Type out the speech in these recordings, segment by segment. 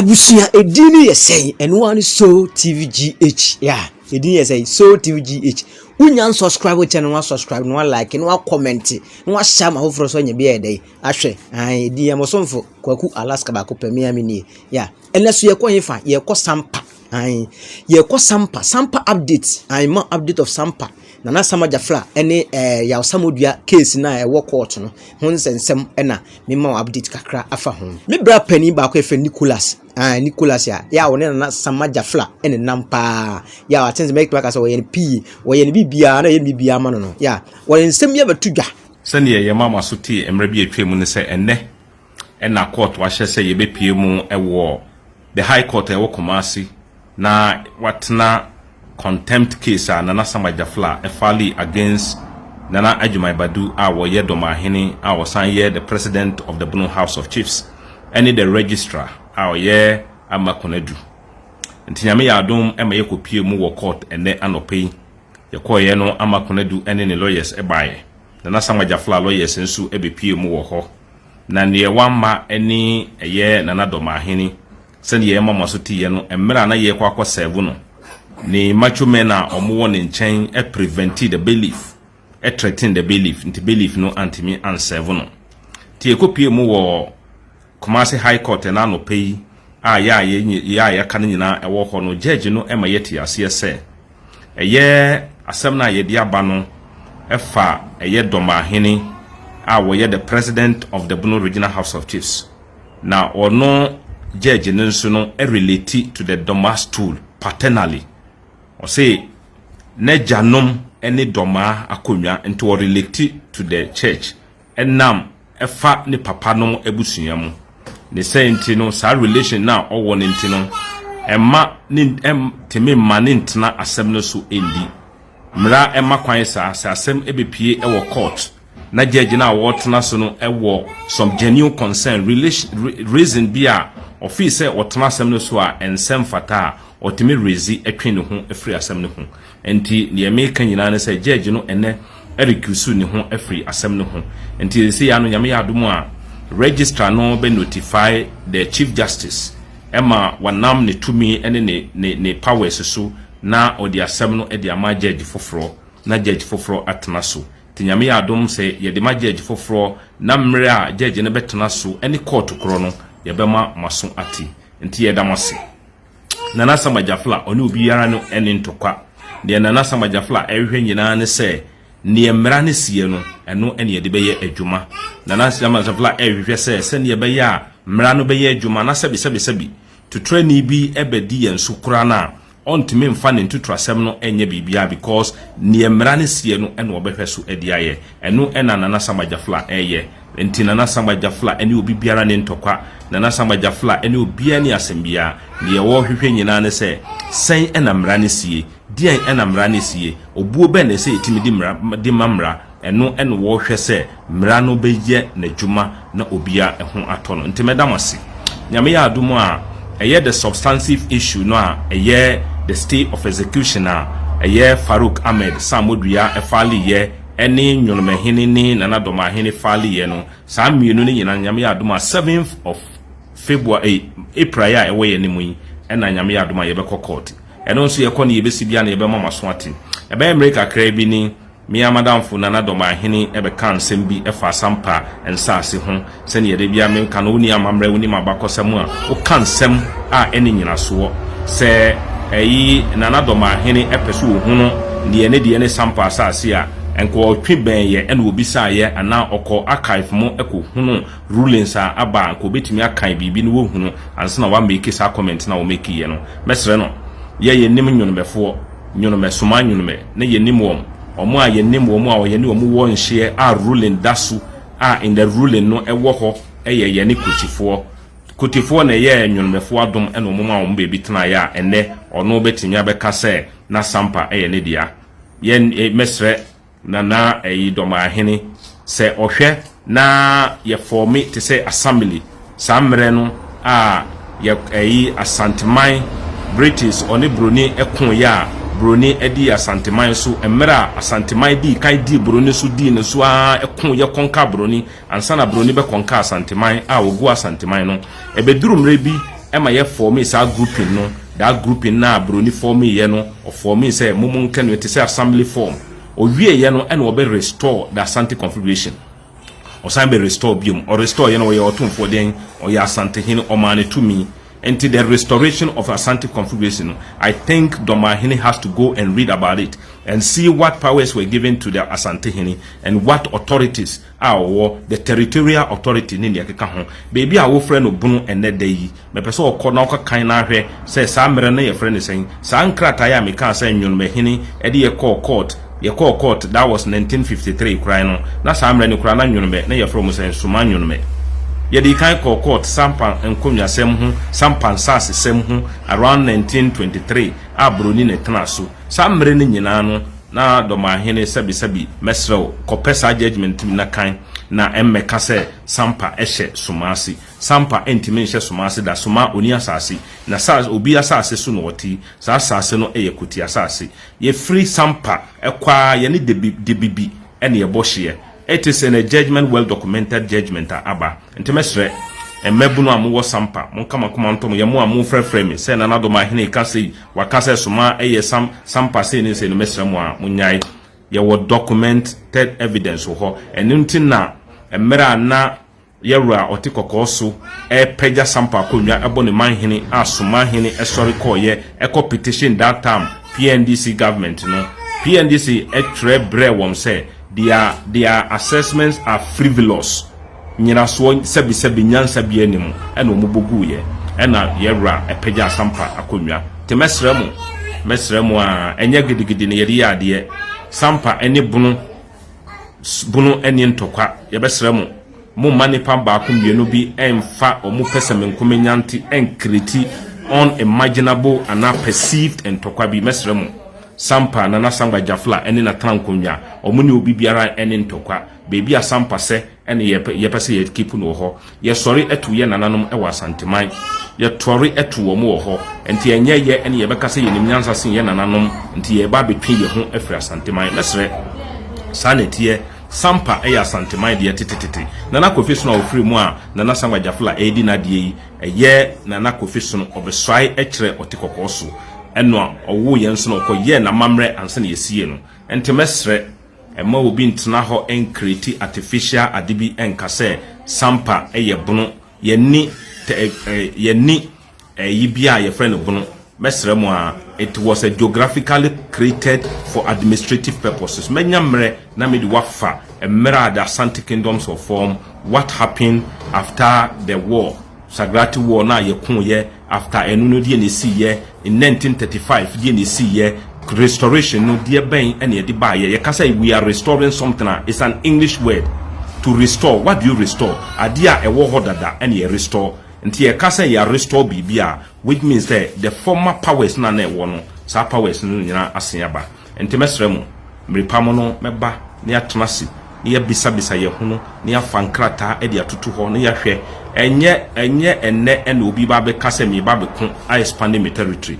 Abusua, edin no yɛ sɛn? Ɛno ara ne So TV GH. Yeah, edin yɛ sɛn? So TV GH. Wonya nsubscribe channel na wasubscribe na walike na wacomment na wahyɛ ama foforɔ so anya bi ayɛ dɛn ahwɛ. Ae, edin yɛ mɔsomfo Kwaku Alaska baako pɛ mea me nie. Yeah, ɛnɛ so yɛkɔ hefa? Yɛkɔ Sampa. Ae, yɛkɔ Sampa. Sampa update. Ae, ma update of Sampa. Nana Sama Gyafla ɛne Yaw Samodua case na ɛwɔ court no ho nsɛnsɛm ɛna mema wo update kakra afa ho. Me bra panin baako yɛfrɛ Nicholas. Ah, Nicholas a yɛ a ɔne Nana Sama Gyafla ɛne nam paa. Yɛ a akyɛnse mɛtumi aka sɛ ɔyɛ no pii, wɔyɛ no biribiara na ɔyɛ no biribiara ma no. Yɛ a wɔde nsɛm yi abɛto dwa. Sɛneɛ yɛma mo aso tee mmerɛ bi atwa mu ne sɛ ɛnnɛ ɛna court wahyɛ sɛ yɛbɛpie mu ɛwɔ the High Court a ɛwɔ Kumasi na watena contempt case a Nana Sama Gyafla ɛfile against Nana Adwumai Badu a wɔyɛ Dɔmahene a wɔsan yɛ the president of the Bono House of Chiefs ɛne the registrar a ɔyɛ Ama Konadu. Nti Nyame yɛ adom ɛma yɛkɔpie mu wɔ court ɛnnɛ anɔpa yi. Yɛkɔɔyɛ no, Ama Konadu ɛne ne lawyers ɛbaeɛ. Nana Sama Gyafla lawyers nso ɛbɛpie mu wɔ hɔ. Na neɛ wamma ɛne ɛyɛ Nana Dɔmahene. Sɛdeɛ yɛma mo aso teeɛ no, mmerɛ a na yɛkɔ akɔ serve no, ne macho men a ɔmowɔ ne nkyɛn ɛprevent the bailiff, ɛthreaten the bailiff, nti bailiff no antumi anserve no. Nti yɛkɔpie mu wɔ Kumasi High Court ɛna anɔpa yi a yɛ a yɛ a yɛaka no nyinaa ɛwɔ hɔ no, judge no ɛma yɛte aseɛ sɛ ɛyɛ asɛm no a yɛde aba no ɛfa ɛyɛ Dɔmahene a wɔyɛ the president of the Bono Regional House of Chiefs, na ɔno judge no nso no relate to the Dɔma stool paternally. Ɔse n'agyanom ne Dɔmaa akonnwa, nti ɔrelate to the church ɛnam ɛfa ne papa nom abusua mu. Ne sɛ nti no, saa relation na ɔwɔ ne nti no, ɛma ne ɛm tumi ma ne ntena asɛm no so. Ɛndi mmara ɛma kwan saa sɛ asɛm ɛbɛpie ɛwɔ court na judge no a wɔtena so no ɛwɔ some genuine concern, relation, reason bi a ɔfii sɛ ɔtena asɛm no so a ɛnsɛm fata a, ɔtumi rezi ɛtwe ne ho afiri asɛm no ho. Nti deɛ meka nyinaa ne sɛ judge no ɛnɛ ɛrecuse ne ho afiri asɛm no ho. Nti sɛ ya no, Nyame yɛ adom a, registrar no bɛ notify the Chief Justice ɛma wanam ne tumi ne ne powers so na ɔde asɛm no de ama judge foforɔ na judge foforɔ atena so. Nti Nyame yɛ adom sɛ yɛde ma judge foforɔ na mmerɛ a judge no bɛtena so ne court korɔ no, yɛbɛma maso ate. Nti yɛda mo ase. Nana Sama Gyafla ɔne obiara no ne ntɔkwa. Deɛ Nana Sama Gyafla ɛrehwɛ nyinaa ne sɛ neɛ mmara no sie no, ɛno ɛne yɛde bɛyɛ adwuma. Nana Sama Gyafla ɛrehwehwɛ sɛ sɛneɛ ɛbɛyɛ a mmara no bɛyɛ adwuma na sɛbi sɛbi sɛbi tuturani bi ɛbɛdi yɛn so koraa no a, ɔntumi mfa ne ntuturasɛm no ɛnyɛ biribiara, because neɛ mmara no sie no ɛna ɔbɛhwɛ so ɛde ayɛ. Ɛno ɛna Nana Sama Gyafla ɛyɛ. Nti Nana Sama Gyafla ɛne obi biara ne ntɔkwa. Nana Sama Gyafla ɛne obiara ne asɛm biara. Deɛ wɔrehwehwɛ nyinaa ne sɛ sɛn ɛna mmara no sie, deɛn ɛna mmara no sie, obuo bɛn na ɛsɛ yɛtumi de mmara de ma mmara. Ɛno ɛna wɔrehwɛ sɛ mmara no bɛyɛ n'adwuma na obiara ɛho atɔ no. Nti mɛda mo ase. Nyame yɛ adom a, ɛyɛ the substantive issue no a ɛyɛ the stay of execution a ɛyɛ Farouk Ahmed Samodua ɛfileyɛ ɛne Nwonomahene ne Nana Dɔmahene fileyɛ no, saa mmienu no nyinaa, Nyame yɛ adom a, 7th of February, April a ɛwɔ yɛn anim yi, ɛna Nyame yɛ adom a yɛbɛkɔ court. Ɛno nso yɛkɔ no, yɛbɛsi bia na yɛbɛma mo aso ate. Ɛbɛyɛ mmerɛ kakra bi ni, mmea madamfo Nana Dɔmahene ɛbɛka nsɛm bi ɛfa Sampa nsaase ho. Sɛnea yɛde bia menka no, woni amammerɛ, wonim abakɔsɛm a woka nsɛm a ɛne nyinasoɔ sɛ ɛyi Nana Dɔmahene ɛpɛ so ohunu deɛ ne deɛ ne Sampa asase a nka ɔtwe bɛn yɛ ɛna obisaeɛ anaa ɔkɔ archive mu ɛkɔ hunu rulings a aba a nka obɛtumi akan biribi no wɔhunu ansa na wamake saa comment na wɔmake yɛ no. Mɛsrɛ no, yɛ yɛnim nnwonobɛfoɔ nnwonomɛ soma nnwonomɛ na yɛnim wɔn, ɔmo a yɛnim wɔn a ɔyɛ ne wɔn wɔ nhyeɛ a ruling da so a in the ruling no ɛwɔ hɔ ɛyɛ yɛne Kotifoɔ. Kotifoɔ na ɛyɛ nnwonobɛfoɔ adom ɛna ɔmo ma wɔn baabi tenaeɛ a ɛnɛ ɔno bɛtumi abɛka sɛ na Sampa ɛyɛ ne dea. Yɛn mɛsrɛ Nana ɛyi Dɔmaahene sɛ ɔhwɛ na yɛform te sɛ assembly saa mmerɛ no a yɛ ɛyi Asanteman, British ɔne Broni ɛko yɛ a Broni ɛdi Asanteman so, mmerɛ a Asanteman dii kan dii Broni so, dii ne so a ɛko yɛ conquer Broni ansa na Broni bɛ conquer Asanteman a wɔgu Asanteman no. Ɛbɛduru mmerɛ bi ɛna Ɛma yɛ form saa grouping no, that grouping na broni form yɛ no, ɔform sɛ mo mo nka no te sɛ assembly form. Owie yɛ no, ɛna ɔbɛ restore the Asante Confederation. Ɔsan bɛ restore biom. Ɔrestore yɛ no, ɔyɛ ɔtomfoɔ den, ɔyɛ Asantehene, ɔmaa ne tumi. Nti the restoration of Asante Confederation, I think Domahene has to go and read about it and see what powers were given to the Asantehene and what authorities a ɔwɔ, the territorial authority ne nea ɛkeka ho. Beebi a wofrɛ no Bono ɛnɛ da yi, mɛpɛ sɛ ɔkɔ na ɔkɔ kan na ahwɛ sɛ saa mmerɛ no yɛfrɛ no sɛn. Saa nkrataa a meka sɛ Nnwomahene ɛde yɛ kɔɔ court, yɛkɔɔ court, that was 1953 koraa no, na saa mmerɛ no koraa na Nnwomɛ na yɛfrɛ mu sɛ Nsoma Nnwomɛ. Yɛde kan kɔɔ court Sampa nkonnwasɛm ho, Sampa nsaasesɛm ho, around 1923 a buroni ne tena so. Saa mmerɛ no nyinaa no na Dɔmahene, sɛbisɛbi, mɛsrɛw, kɔpɛ saa judgment na kan na ɛmmɛka sɛ Sampa ɛhyɛ Soma ase. Sampa ɛntumi nhyɛ Soma ase da. Soma oni asase na sa obi asase so na ɔte. Saa asase no ɛyɛ Koti asase. Yɛfiri Sampa ɛkɔ a yɛne Debibi ɛne yɛbɔ hyeɛ. It is in a judgment, well documented judgment a aba. Nti mɛsrɛ mmabunu a mowɔ Sampa, monka makoma ntɔm. Yɛ mo a mofrɛfrɛ me sɛ Nana Dɔmahene ka sei, waka sɛ Soma ɛyɛ Sampa sei ne sei no, mɛsrɛ mo a monyae. Yɛwɔ documented evidence wɔ hɔ. Ɛno nti na mmerɛ a na yɛwura ɔte kɔkɔɔ so ɛpɛgya Sampa akonnwa, ɛbɔ ne manhene a Somahene ɛsɔre kɔɔyɛ ɛkɔ petition that time PNDC government no, PNDC ɛtwerɛ brɛ wɔn sɛ their assessments are frivolous, nyinasoɔ sɛbisɛbi nyansa bi anim ɛna wɔn bɔ guiɛ, ɛna yɛwura ɛpɛgya Sampa akonnwa. Te mɛsrɛ mo a ɛnyɛ gidigidi na yɛde yɛ adeɛ. Sampa ɛne Bono, Bono ɛne ntɔkwa. Yɛbɛsrɛ mo, momma nipa baako mmienu bi ɛmfa ɔmo pɛsɛmenkomenya nti ɛncreate unimaginable anaa perceived ntɔkwa bi. Mɛsrɛ mo, Sampa Nana Sangba Jafla ɛne natena nkonnwa, ɔmo ne obi biara ɛne ntɔkwa. Beebi a Sampa sɛ ɛne yɛpɛ sɛ yɛkeep no wɔ hɔ. Yɛsɔre ɛto yɛ nananom ɛwɔ Asanteman, yɛtɔre ɛto wɔn wɔ hɔ. Nti ɛnyɛ yɛ ɛne yɛbɛka sɛ yɛnim nyansa sen yɛ nananom nti yɛba abɛtwe yɛn ho afiri Asanteman. Mɛsrɛ, saa na ɛteɛ. Sampa ɛyɛ Asanteman deɛ tetetete. Nana Kofi Sono a ofiri mu a Nana Sangba Jafla ɛredi n'adeɛ yi, ɛyɛ Nana Kofi Sono ɔbɛsoae ɛkyerɛ ɔte kɔkɔɔ so ɛno a ɔwɔ yɛn nso no, ɔkɔyɛɛ n'amammerɛ ansa na yɛsie no. Nti mɛsrɛ, ɛma obi ntena hɔ ɛncreate artificial ade bi ɛnka sɛ Sampa ɛyɛ Bono. Yɛni yɛni ɛyi bi a yɛfrɛ no Bono. Mɛsrɛ mu a, it was a geographically created for administrative purposes. Mɛnya mmerɛ na mede wafa mmerɛ a the Asante Kingdoms were formed, what happened after the war, Sagrati War na yɛkoyɛ. After ɛno no, deɛ na ɛsiiɛ in 1935, deɛ na ɛsiiɛ, restoration no, deɛ bɛn ɛna yɛde baayɛ. Yɛka sɛ we are restoring something a, it's an English word, to restore. What do you restore? Adeɛ a ɛwɔ hɔ dada ɛna yɛ restore. Nti yɛka sɛ yɛ restore biribi a, which means sɛ the former powers na ɛwɔ no, saa powers no nyinaa asen aba. Nti mɛsrɛ mo, mmiripa mo no mɛba na yɛatena ase na yɛbisabisa yɛn ho no na yɛafa nkrataa de atoto hɔ na yɛahwɛ. Ɛnyɛ ɛnnɛ ɛna obi ba bɛka sɛ meba bɛko a expanding my territory.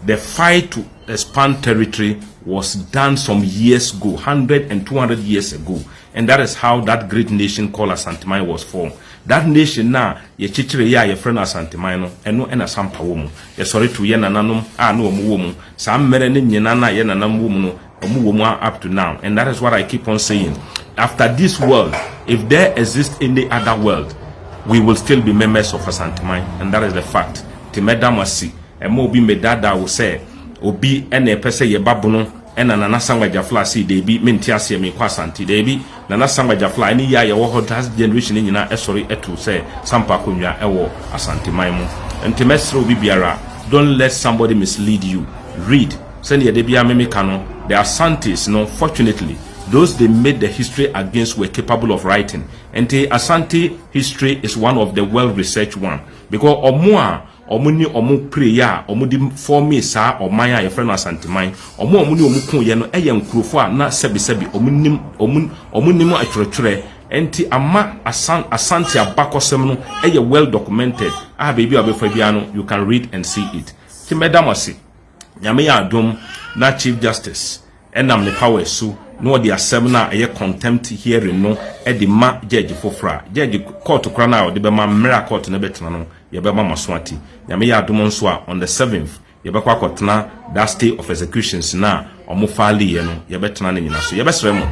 The fight to expand territory was done some years ago, 100 and 200 years ago, and that is how that great nation called Asanteman was formed. That nation na yɛkyekyere yɛ a yɛfrɛ no Asanteman no, ɛno ɛna Sampa wɔ mu. Yɛsɔre to yɛ nananom a na wɔn wɔ mu saa mmerɛ ne nyinaa na yɛ nananom wɔ mu no, wɔn wɔ mu up to now. And that is what I keep on saying: after this world, if there exists any other world, we will still be members of Asanteman, and that is the fact. Te mɛda mo ase. Ɛma obi mmɛdaadaa wo sɛ obi ɛna ɛpɛ sɛ yɛba Bono ɛna Nana Sangba Jafla si deebi, mente aseɛ, mekɔ Asante deebi. Nana Sangba Jafla ɛne yɛ a yɛwɔ hɔ that generation nyinaa ɛsɔre ɛto sɛ Sampa akonnwa ɛwɔ Asanteman mu. Nti mɛsrɛ obi biara, don't let somebody mislead you. Read. Sɛnea yɛde bia meme ka no, the Asantes no, fortunately, those they made the history against were capable of writing. Nti Asante history is one of the well researched one, because ɔmo a ɔmo ne ɔmo pere a ɔmo de form saa ɔman a yɛfrɛ no Asanteman, ɔmo a ɔmo ne ɔmo ko yɛ no ɛyɛ nkurɔfoɔ a na sɛbisɛbi ɔmo nim atwerɛtwerɛ. Nti ama Asante abakɔsɛm no ɛyɛ well documented a beebi a ɔbɛfa biara no, you can read and see it. Nti mɛda mo ase. Nyame yɛ adom na Chief Justice ɛnam ne power so na wɔde asɛm no a ɛyɛ contempt hearing no de ma judge foforɔ a, judge court koraa no a ɔde bɛma, mmerɛ a court no bɛtena no, yɛbɛma mo aso ate. Nyame yɛ adom nso a, on the 7th yɛbɛkɔ akɔtena that stay of executions na a ɔmo faaleeɛ no, yɛbɛtena no nyina so. Yɛbɛsrɛ mo,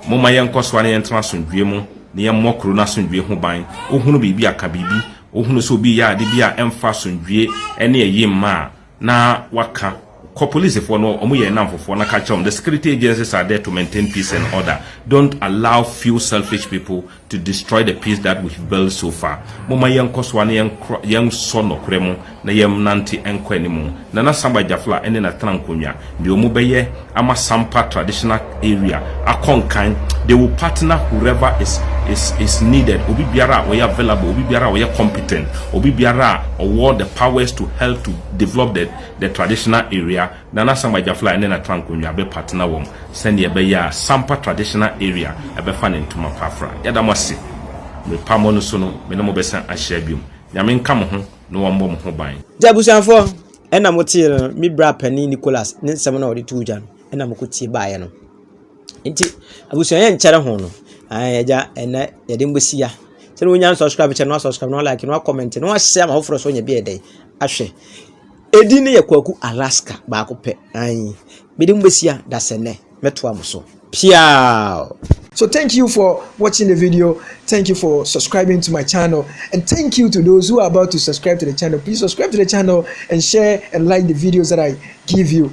momma yɛnkɔ so a na yɛntena asomdwie mu na yɛmmɔ kuro no asomdwie ho ban. Wohunu biribi aka biribi, wohunu sɛ obi yɛ ade bi a ɛmfa asomdwie ne ɛyi mma a, na waka kɔ polisifoɔ no, ɔmo yɛ namfofoɔ na ka kyerɛ wɔn. The security agencies are there to maintain peace and order. Don't allow few selfish people to destroy the peace that we've built so far. Momma yɛnkɔ so a na yɛnsɔ nɔkorɛ mu na yɛnante nkɔ anim. Nana Samba Gyafla ne natena nkonnwa deɛ, ɔmo bɛyɛ ama Sampa Traditional Area akɔ nkan. They will partner whoever is needed. Obi biara a ɔyɛ available, obi biara a ɔyɛ competent, obi biara a ɔwɔ the powers to help to develop the traditional area, Nana Samba Gyafla ne natena nkonnwa bɛ partner wɔn sɛnea ɛbɛyɛ a Sampa Traditional Area ɛbɛfa ne ntoma pafra. Yɛda mo ase. Mepa mo no so no, me ne mo bɛsan ahyia biom. Nyame nka mo ho na wɔmmɔ mo ho ban. Nti abusuafoɔ, ɛna motee no, me bra panin Nicholas ne nsɛm no a ɔde too dwa no, ɛna mokɔtie baeɛ no. Nti abusua, yɛ nkyɛre ho no, agya, ɛnɛ yɛde mbɛsi ya sɛne wonya subscribe kyɛ no, subscribe na like na comment na wahyɛ ama foforɔ so nya bi ɛdɛn ahwɛ. Ɛdi ne yɛ Kwaku Alaska baako pɛ. Ayi, mede mbɛsi ya da sɛ nnɛ mɛtoa mo so piao. So thank you for watching the video. Thank you for subscribing to my channel. And thank you to those who are about to subscribe to the channel. Please subscribe to the channel and share and like the videos that I give you.